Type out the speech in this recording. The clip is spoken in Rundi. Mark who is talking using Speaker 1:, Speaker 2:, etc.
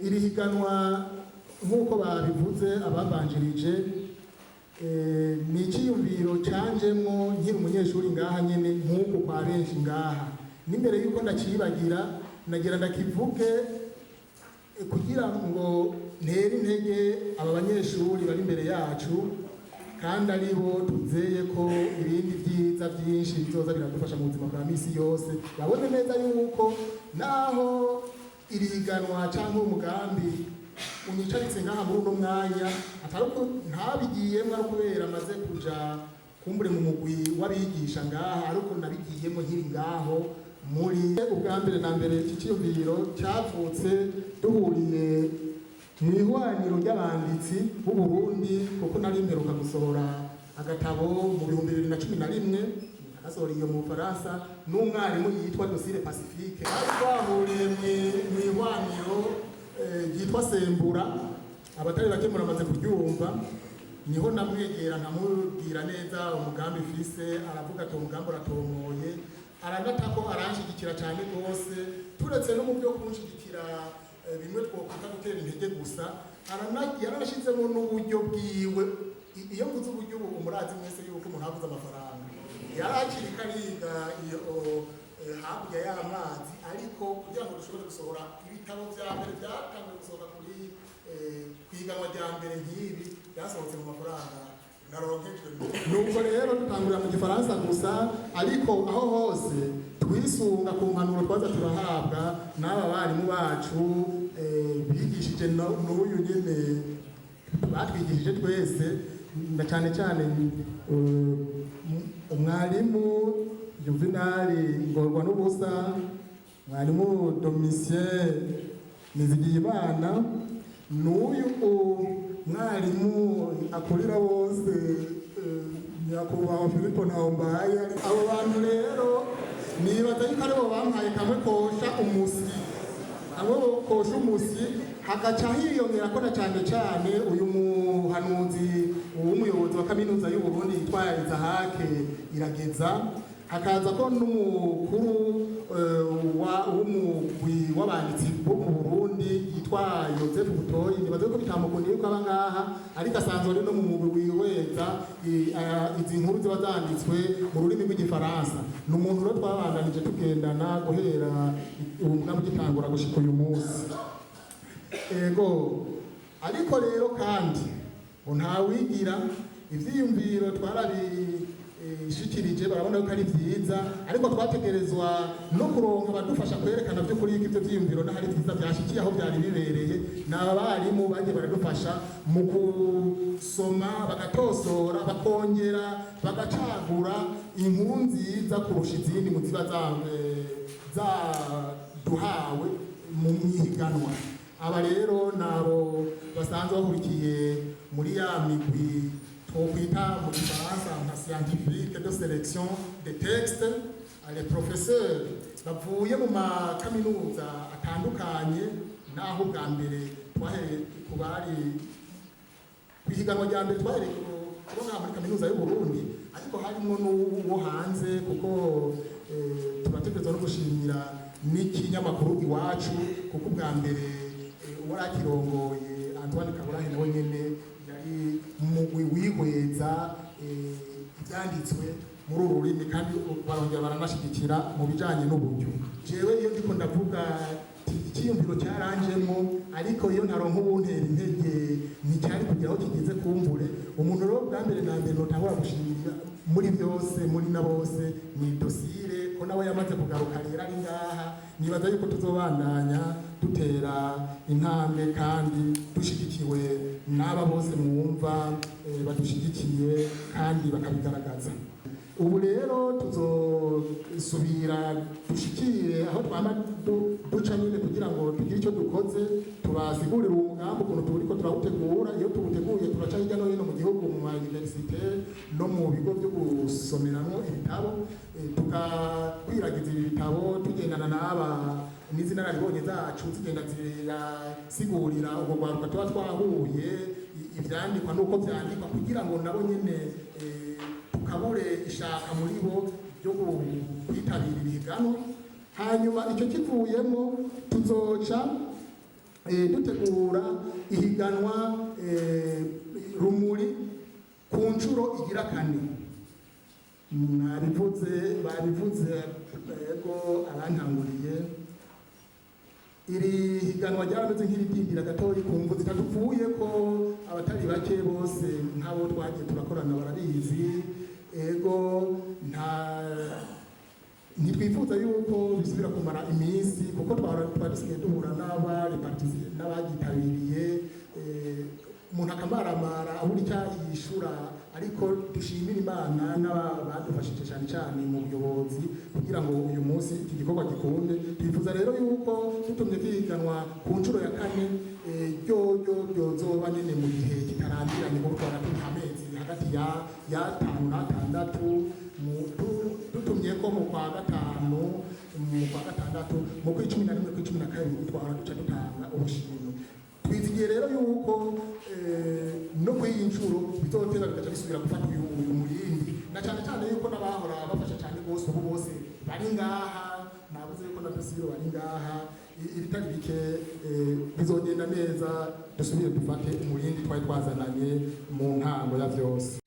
Speaker 1: Iri higanwa, nk'uko babivuze ababanjirije, ni icyiyumviro canjemwo nkiri umunyeshuri ngaha nyene, nk'uko kwa benshi ngaha. N'imbere y'uko ndacibagira, nagira ndakivuge kugira ngo ntere intege aba banyeshuri bari imbere yacu, kandi ari bo tuzeye ko ibindi byiza byinshi bizoza biradufasha mu buzima bwa misi yose. Babone neza yuko naho iri higanwa cyangwa umugambi unyicaritse ngaha muri uno mwanya, atari uko ntabigiyemwo ari ukubera amaze kuja kumbure mu mugwi w'abigisha ngaha, ariko nabigiyemo nkiri ngaho. Muri ubwa mbere na mbere, iki cyiyumviro cyavutse duhuriye mu ihwaniro ry'abanditsi b'u Burundi, kuko nari mperuka gusohora agatabo mu 2011, agasohora iyo mu Bufaransa n'umwarimu yitwa Dosire Pacifique. Bari twahuriye mu ihwaniro ryitwa Sembura, abatari bake muramaze kuryumva. Niho namwegera nkamubwira neza umugambi mfise, aravuga ati: "Umugambi uratomoye." Aranatako aranshigikira cyane rwose. Turetse no mu byo kunshigikira, bimwe twokwita gutera intege gusa, yaranashizemo n'uburyo bwiwe. Iyo mvuze uburyo, ubu murazi mwese yuko umuntu avuze amafaranga. Yari akiri kariga iyo hakurya y'amazi, ariko kugira ngo dushobore gusohora ibitabo vya mbere byatangiye gusohoka kuri kwiganwa rya mbere nk'ibi, byasohotse mu mafaranga naronkejwe. Nuko rero dutangurira mu Gifaransa gusa, ariko aho hose twisunga ku mpanuro twaza turahabwa n'aba barimu bacu bigishije n'uyu nyene, batwigishije twese, na cyane cyane umwarimu Juvenali Ngorwa n'ubusa, mwarimu Domitien Nizigiyimana, n'uyu mwarimu akurira bose, nyakubahwa Filipo Ntahombaye. Abo bantu rero nibaza yuko aribo bampaye kamwe kosha umusi, kamwe kosha umusi, hagaca hiyongera ko na cyane cyane uyu muhanuzi w'umuyobozi wa Kaminuza y'u Burundi yitwa Izahake Irageza, hakaza ko n'umukuru w'umugwi w'abanditsi bo mu Burundi yitwa Joseph Butoyi. Nibaza ko bitamukundiye yuko aba ngaha, ariko asanzwe ari no mu mugwi wihweza izi nkuru ziba zanditswe mu rurimi rw'Igifaransa. Ni umuntu rero twabandanije tugendana guhera ubu mugambi ugitangura gushika uyu munsi. Ego, ariko rero kandi ngo ntawigira ivyiyumviro, twarabishikirije, barabona ko ari vyiza, ariko twategerezwa no kuronka abadufasha kwerekana by'ukuri yuko ivyo vyiyumviro n'ahari vyiza vyashikiye aho vyari bibereye. Ni abarimu bagiye baradufasha mu gusoma, bagatosora, bakongera bagacagura inkuru nziza kurusha izindi mu ziba zaduhawe mu mwihiganwa. Aba rero nabo basanzwe bahurikiye muri ya migwi twokwita mu Gifaransa nka scientifique de sélection des textes, les professeurs bavuye mu makaminuza atandukanye. Naho bwa mbere twahereye ku bari kwihiganwa rya mbere, twahereye kubona muri Kaminuza y'u Burundi, ariko harimo n'uwo hanze, kuko turategerezwa no gushimira n'ikinyamakuru Iwacu, kuko ubwa mbere uwari akirongoye Antoine Kaburahe nawe nyene yari mugwi wihweza ivyanditswe muri uru rurimi, kandi barongera baranashigikira mu bijanye n'uburyo. Jewe iyo ndiko ndavuga ati icyiyumviro cyaranjemo, ariko iyo ntaronka ubuntera intege nticyari kugira aho kigeze kumbure. Umuntu rero bwa mbere na mbere notangura gushimira muri byose, muri na bose, ni Dosire, ko nawe yamaze kugaruka rero ari ngaha. Nibaza yuko tuzobandanya dutera intambwe kandi dushigikiwe n'aba bose mwumva badushigikiye kandi bakabigaragaza. Ubu rero tuzosubira dushikire aho twama duca nyine kugira ngo tugire icyo dukoze, tubasigurire uwo mugambi ukuntu turiko turawutegura. Iyo tuwuteguye, turaca hirya no hino mu gihugu, mu ma université no mu bigo byo gusomeramwo ibitabo, tukakwiragiza ibi bitabo, tugendana n'aba n'izi nararibonye zacu, zigenda zirasigurira ubwo rwaruka tuba twahuye ivyandikwa n'uko vyandikwa, kugira ngo nabo nyene tukabure ishaka muri bo ryo kwitabira ibihiganwa. Hanyuma icyo kivuyemo, tuzoca Dutegura ihiganwa Rumuri ku nshuro igira kane. Mwabivuze, babivuze, yego, abantanguriye. Iri higanwa ryarameze nk'iridindira gatoyi ku mvu zitatuvuye ko abatari bake bose nk'abo twagiye turakorana barabizi. Ego, nta ntitwifuza yuko bisubira kumara iminsi, kuko twari dusigaye duhura n'abagitabiriye, umuntu akamaramara abura icyo yishura. Ariko dushimira Imana n'abadufashije cyane cyane mu buyobozi kugira ngo uyu munsi iki gikorwa gikunde. Twifuza rero yuko dutumye byiganwa ku nshuro ya kane, ryoryo ryozoba nyine mu gihe kitarambiranye, kuko twara turi amezi hagati ya y'atanu n'atandatu. Dutumye ko mu kwa gatanu, mu kwa gatandatu, mu kw'icumi na rimwe, kw'icumi na kabiri, twahora duca dutanga ubushimwe. Twizigiye rero yuko no kuri iyi nshuro bizotera bigaca bisubira gufata uyu murindi, na cyane cyane yuko n'abahora bafasha cyane rwose ubu bose bari ngaha. Nabuze yuko na Dosiro bari ngaha. Ibitari bike bizogenda neza, dusubire dufate umurindi twari twazananye mu ntango ya vyose.